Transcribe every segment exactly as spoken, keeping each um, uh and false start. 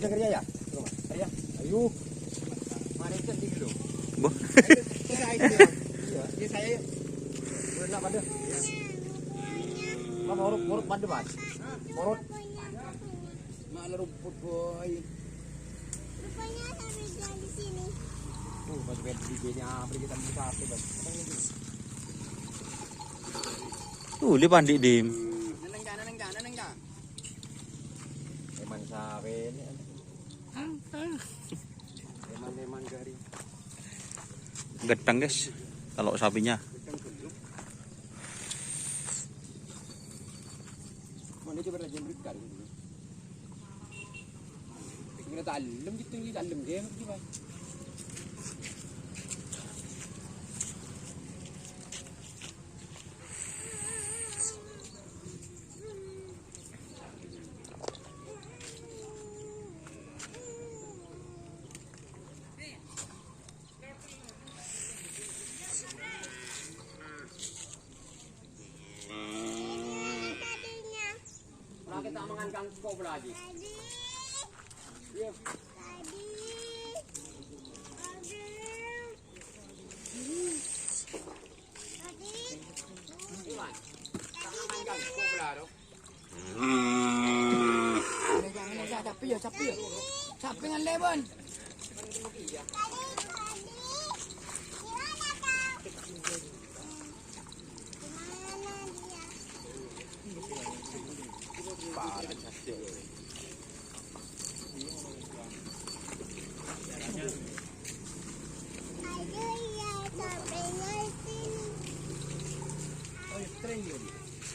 Kerja ya? Kerja. Ayo. Mari ke sini dulu. Boh. Ayo, saya itu. Iya, ini saya. Udah nak pada. Mak, morot, morot pada, Mas. Morot. Mana rumput, boy? Rupanya sampai dia di sini. Tuh, pas bed di sini, apa kita bisa apa, Bang? Tuh, li pandi, Dim. Neneng, Cak, neneng, Cak, neneng, Cak. Eman sawe ini. Eman, eman garing. Gedheng, guys. Kalau sapinya. Mana coba raja mereka dulu. Kira talem gitu, ini talem dia gitu, Pak. Ora kita mangan kangkung lagi. Iya. Iwan, kita mangan kangkung lagi. Jangan, jangan, sapi ya, sapi ya. Sapi ngan lebon.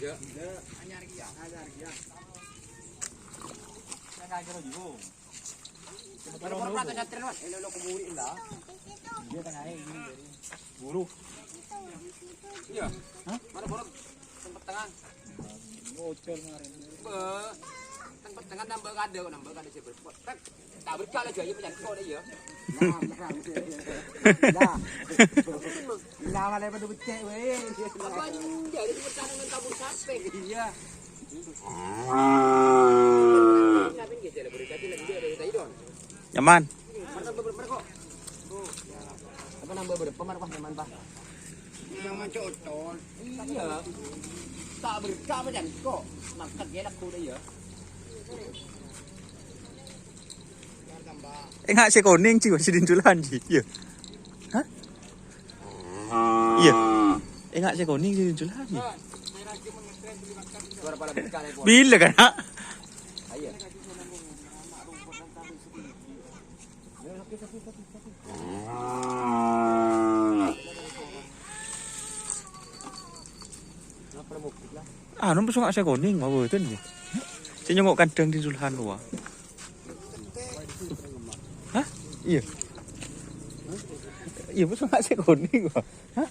Ya. Anyar kia. Anyar kia. Buru. Iya. Hah? Mana buru? Tempat tengah. Ngocor kemarin. Be. Tempat tengah nambah kada, nambah kada sih, Bro. Tak berkala aja, ya, penyakit kok, ya. Nah, nah, nah. Nah, malah pada becek, weh. Apa anjing, jadi pertanyaan kamu sampai? Iya. Nyaman. Apa nambah berapa, Mar, Pak? Nyaman, Pak. Nyaman cocol. Iya. Tak berkah apa, Jan? Kok mangkat gelak kuda, ya? Enga' sè konèng, Ji, sè dinjulan, Ji. Iya. Hah? Iya. Enga' sè konèng, sè dinjulan, Ji. Bilâ kan, ha? Anu, pas enga' sè konèng, apa bhunten, Ji? Sè nyongngo' kandhâng dinjulan rowa. Hah? Iya. Iya, pas enga' sè konèng, Pak. Hah?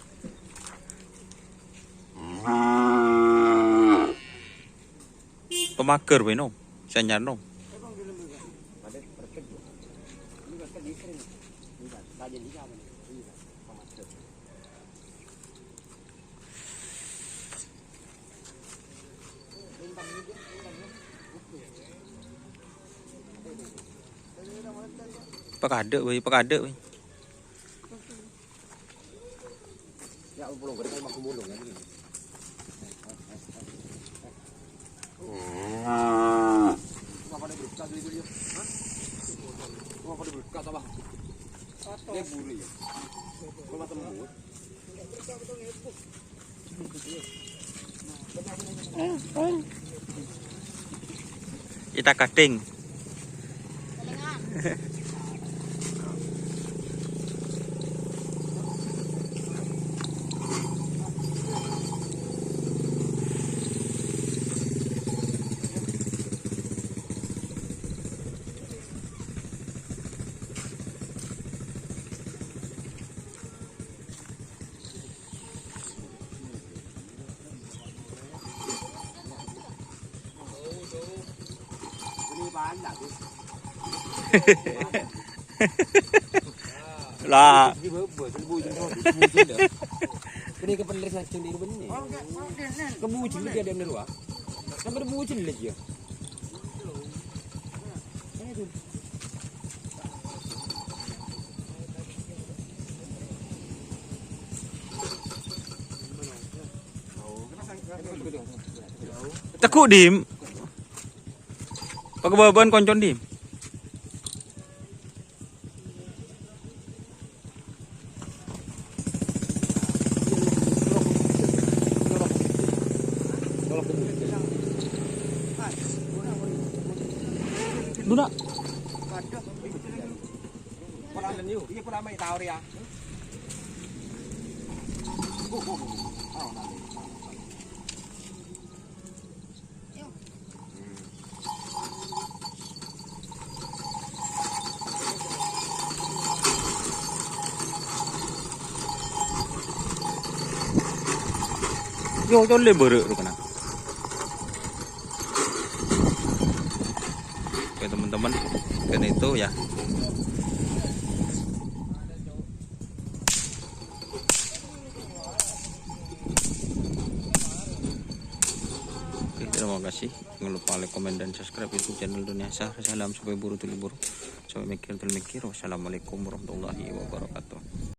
Pamager bhâi, Nom. Sè anyar, Nom. Pakadâ' bhâi, pakadâ' bhâi. Ya, pulo gede kayak mau mulung ya, ini. Wah, pada berkat dulu, dulu, ya. Hah? Wah, pada berkat apa? Dia buru ya. Gua mata lembut. Ita kating. Lah. Kene ke penulis langsung di rumah ni. Ke bujil dia ada nerwa. Sampai bujil lagi ya. Ayo tu. Teggu', Dim. Pakabâbâ'ân konco, Dim. Duna. Yo, colle bârâ' rowa kana. Oke, teman-teman, kan itu ya. Oke, terima kasih. Jangan lupa like, komen, dan subscribe YouTube channel Dunia Sah. Salam sampai buru tuli buru. Sampai mikir tuli mikir. Wassalamualaikum warahmatullahi wabarakatuh.